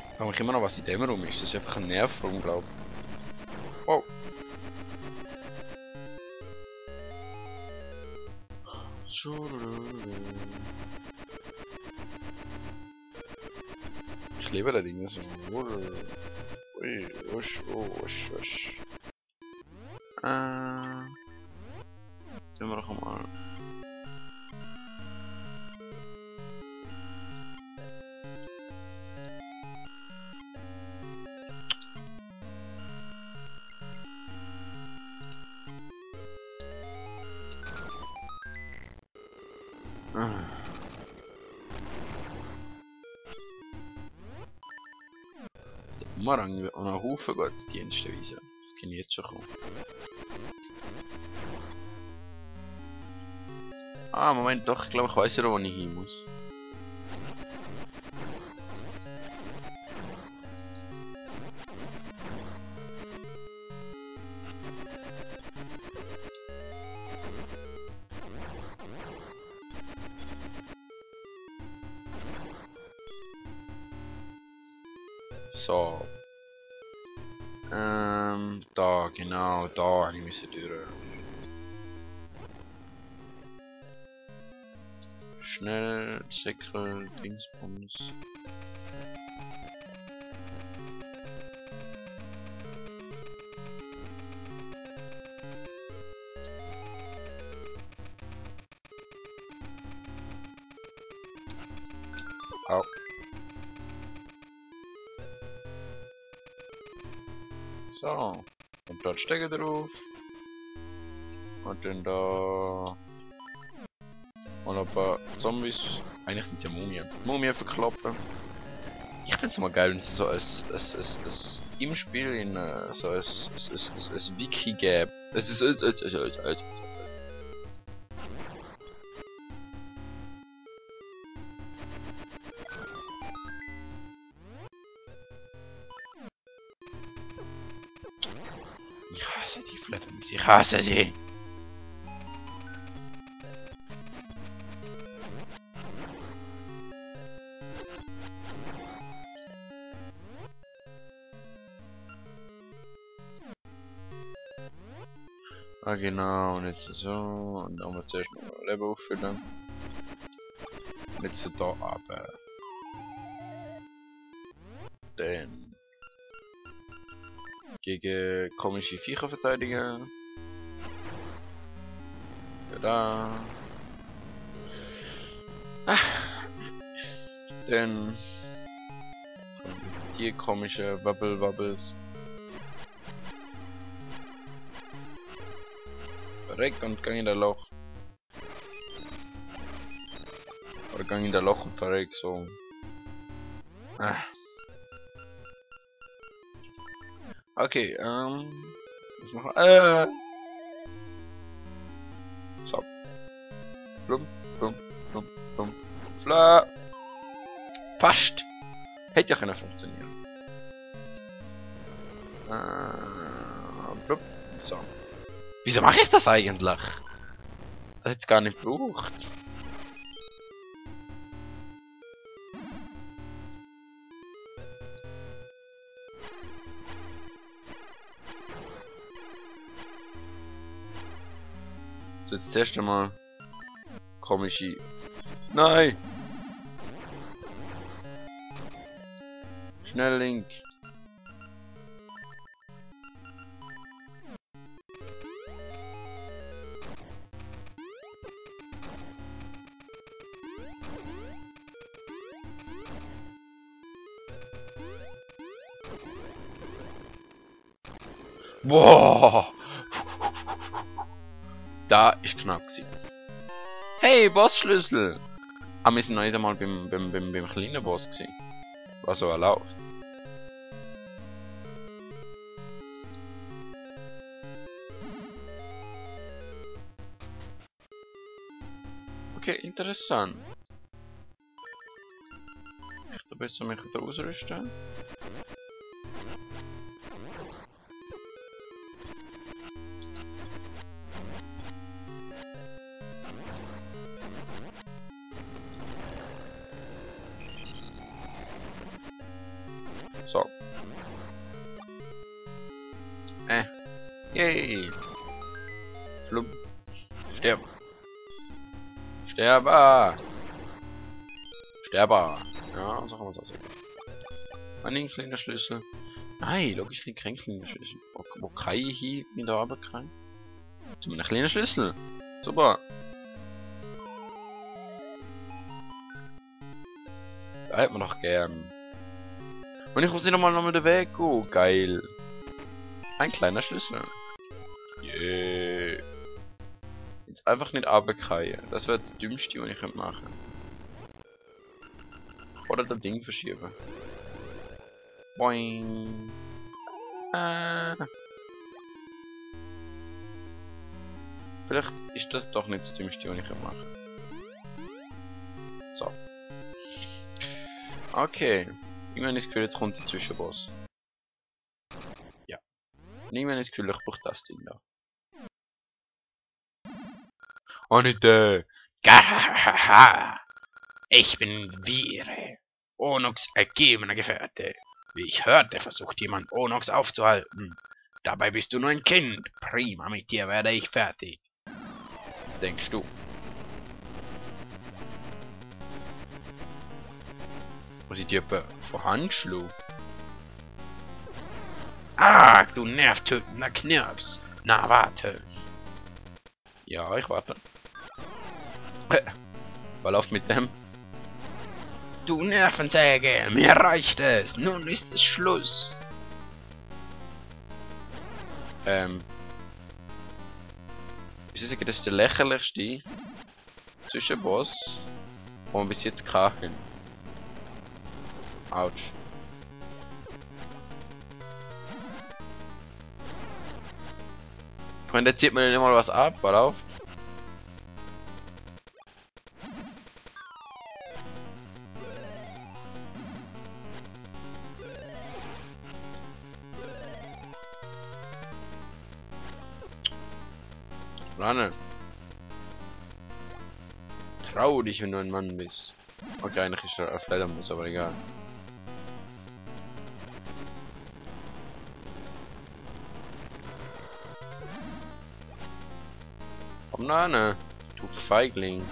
Ich frage mich immer noch, was in dem Raum ist. Das ist einfach ein Nervraum, glaube ich. Wow. Ich liebe das Ding so. Ui, usch, usch, usch. Tun wir doch mal. Umhergeirre und hufe geht dienstweise. Das kann ich jetzt schon kommen. Ah, Moment, doch, ich glaube, ich weiß ja, wo ich hin muss. So. Da, genau, da müssen wir durch. Schnell, Säckel, Dingsbums. Au. So. Und dort Stecker drauf. Und dann da. Und ein paar Zombies. Eigentlich sind es ja Mumien. Mumien verkloppen. Ich finde es mal geil, wenn es so ein im Spiel in so ein Wiki gäbe. Es ist ich hasse die Fledermäuse. Ich hasse sie. Ah genau, und jetzt so, und dann muss zuerst noch Leben auffüllen. Und jetzt so da runter. Dann gegen komische Viecher verteidigen. Da. Dann die komische Wobbles. Verreck und gang in der Loch. Oder gang in der Loch und verreck so. Okay, was machen wir? So. Blum, blum, blum, blum. Fla. Passt. Hätte ja können funktionieren. Blum. So. Wieso mache ich das eigentlich? Das hätte es gar nicht gebraucht. So, jetzt zuerst einmal komische. Nein! Schnell Link. Boah! Da ist knapp gewesen. Hey, Bossschlüssel! Ah, wir sind noch nicht einmal beim kleinen Boss gewesen. Was so erlaubt. Okay, interessant. Ich da besser mich wieder ausrüsten. So. Yay. Flum. Sterb. Sterber. Sterber. Ja, so kann man es auch sagen. Ein kleiner Schlüssel. Nein, logisch kein kleiner Schlüssel. Wo kann ich hier in der Arbeit rein? Zu einem kleinen Schlüssel. Super. Da hätte man doch gern. Und ich muss nicht nochmal den Weg gehen. Geil. Ein kleiner Schlüssel. Yeah. Jetzt einfach nicht runterfallen. Das wäre das Dümmste, was ich machen könnte. Oder das Ding verschieben. Boing. Vielleicht ist das doch nicht das Dümmste, was ich machen kann. So. Okay. Irgendwann ist das Gefühl, jetzt kommt der Zwüscheboss. Ja. Und irgendwann ist das Gefühl, ich brauche das Ding da. Oh, nicht Gahahaha. Ich bin Vire. Onox ergebener Gefährte. Wie ich hörte, versucht jemand Onox aufzuhalten. Dabei bist du nur ein Kind. Prima, mit dir werde ich fertig. Denkst du? Muss ich dir von Hand schlagen? Ah, du nervtötender Knirps. Na, warte. Ja, ich warte. Was läuft mit dem? Du Nervensäge, mir reicht es. Nun ist es Schluss. Ich sage, das ist der lächerlichste Zwüscheboss, den wir bis jetzt hatten. Autsch. Freunde, jetzt sieht man nicht mal was ab, was läuft. Rane. Trau dich, wenn du ein Mann bist. Okay, eigentlich ist er auf Ledermus, aber egal. Komm Rane, du Feigling.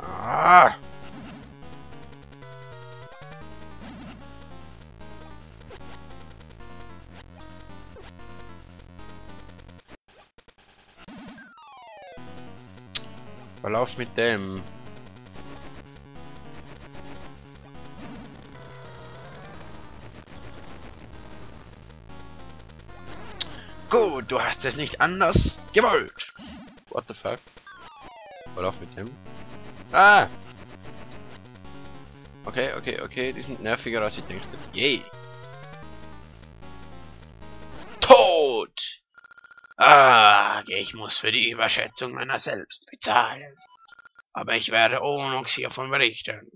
Ah! Verlauf mit dem. Gut, du hast es nicht anders gewollt. What the fuck? Verlauf mit dem. Ah! Okay, die sind nerviger als ich dachte. Yay! Tod! Ah, ich muss für die Überschätzung meiner selbst bezahlen. Aber ich werde Onox hiervon berichten.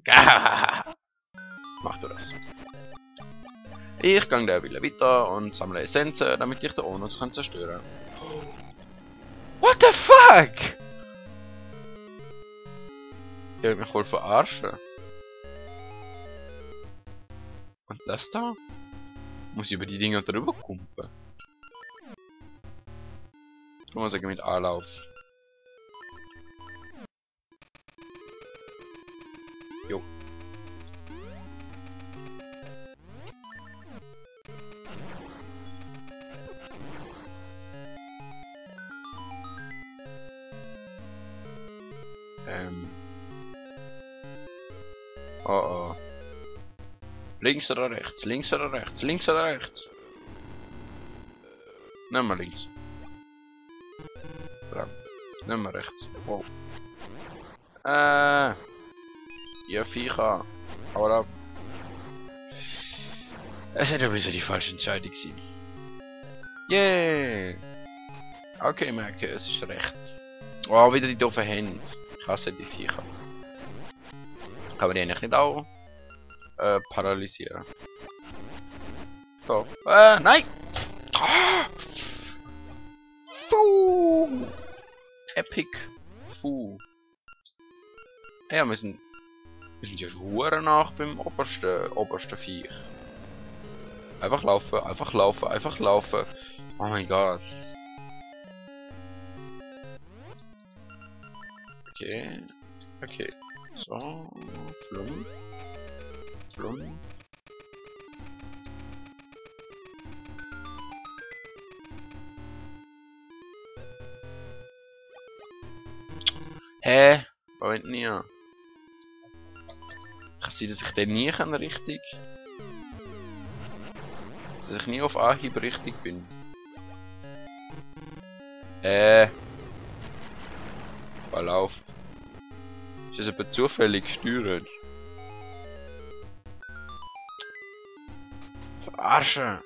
Mach du das. Ich gang der Wille weiter und sammle Essenzen, damit ich den Onox kann zerstören. What the fuck? Der wird mich wohl verarschen. Und das da? Muss ich über die Dinger drüber kumpen? Ich muss sagen mit Anlauf. Jo. Oh oh. Links oder rechts? Links oder rechts? Links oder rechts? Nimm mal links. Dran. Nimm mal rechts. Wow. Ihr Viecher. Hau ab. Es hätte ein bisschen die falsche Entscheidung sein. Yeah. Okay, merke, es ist rechts. Oh, wieder die doofen Hände. Ich hasse die Viecher. Kann man die eigentlich nicht auch paralysieren? So. Nein! Epic Hufe. Ja, wir sind ja schon hure nach beim obersten Viech. Einfach laufen, einfach laufen, einfach laufen. Oh mein Gott. Okay. Okay. So. Flum. Flum. Hä? Warum nie? Kann sein, dass ich den nie kann richtig. Dass ich nie auf Anhieb richtig bin. Verlauf. Ist das etwa zufällig gesteuert? Verarschen!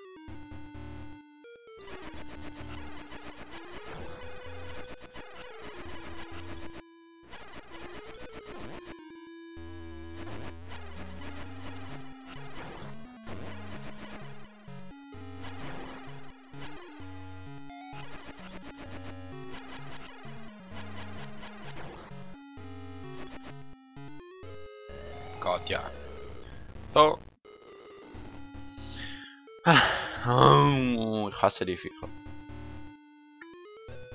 Gott, ja. So. Oh, ich hasse die Viecher.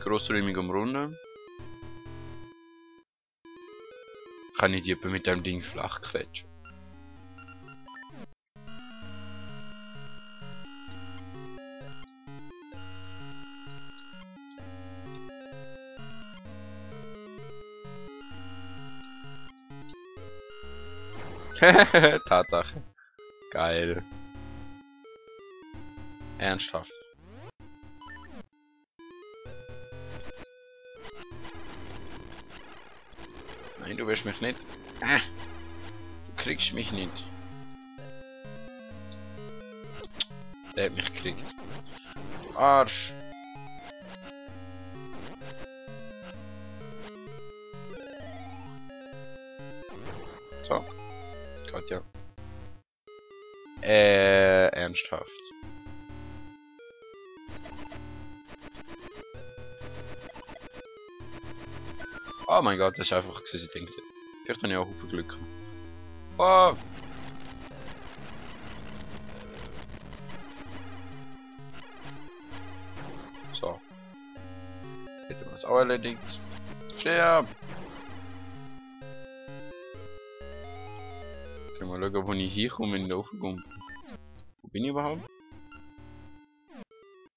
Grossräumig umrunden. Kann ich die etwa mit dem Ding flach quetschen? Tatsache. Geil. Ernsthaft. Nein, du wirst mich nicht. Du kriegst mich nicht. Der hat mich gekriegt. Du Arsch. So. Gott, ja. Ernsthaft. Oh mein Gott, das ist einfach so, ich denke. Vielleicht habe ich auch Hufe Glück. Oh! So. Hätten wir das auch erledigt. Sterb! Können wir schauen, wo ich hinkomme in den Ofen komme. Wo bin ich überhaupt?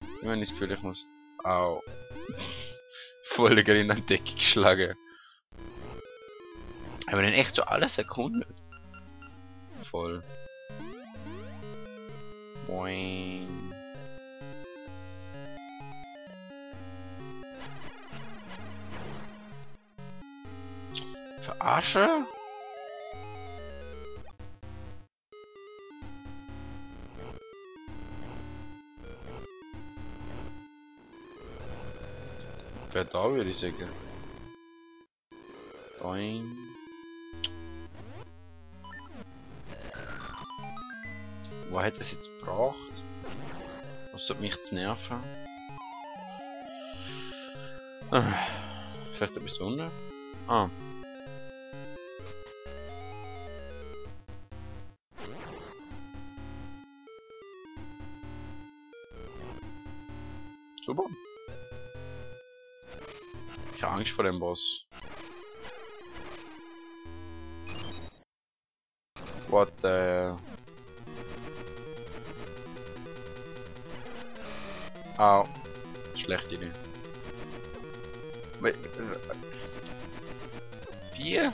Ich habe das Gefühl, ich muss... Au. Folge in die Decke geschlagen. Aber dann echt so alle Sekunden. Voll. Boing. Verarsche? Wer da würde ich sagen? Boing. Wo hat es jetzt gebracht? Was soll mich zu nerven? Vielleicht etwas unten? Ah. Super. Ich habe Angst vor dem Boss. What the... Au. Schlechte Idee. Bier?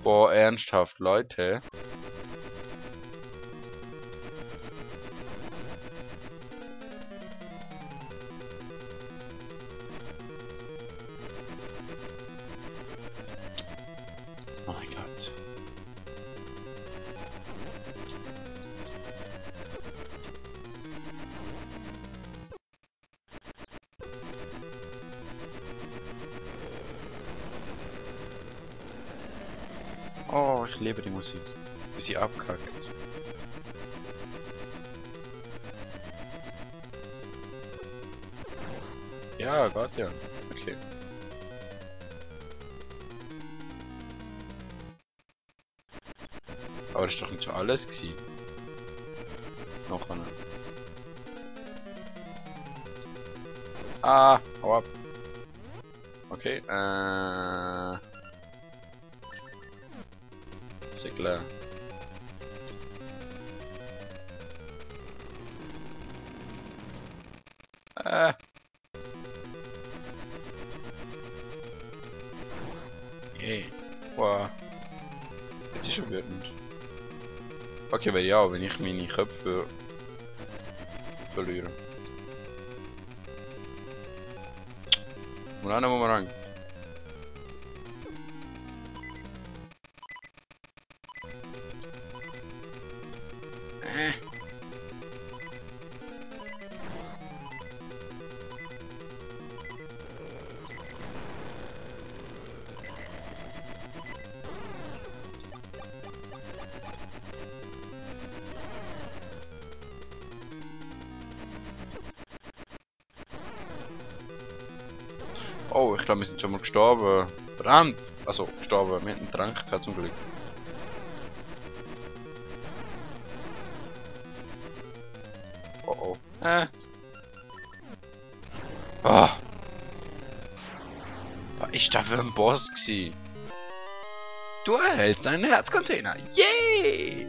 Boah, ernsthaft, Leute. Oh mein Gott. Oh, ich liebe die Musik. Wie sie abkackt. Ja, geht ja. Okay. Aber das ist doch nicht schon alles gewesen. Noch eine. Ah, hau ab. Okay, Segler. Yay. Wow. Jetzt ist schon wütend. Okay, weil ja, wenn ich meine Köpfe verliere. Und dann muss man rein. Oh, ich glaube, wir sind schon mal gestorben. Brand! Also, gestorben. Wir hatten einen Trank gehabt, zum Glück. Oh oh. Ah! Was ist das für ein Boss gewesen? Du erhältst einen Herzcontainer. Yay!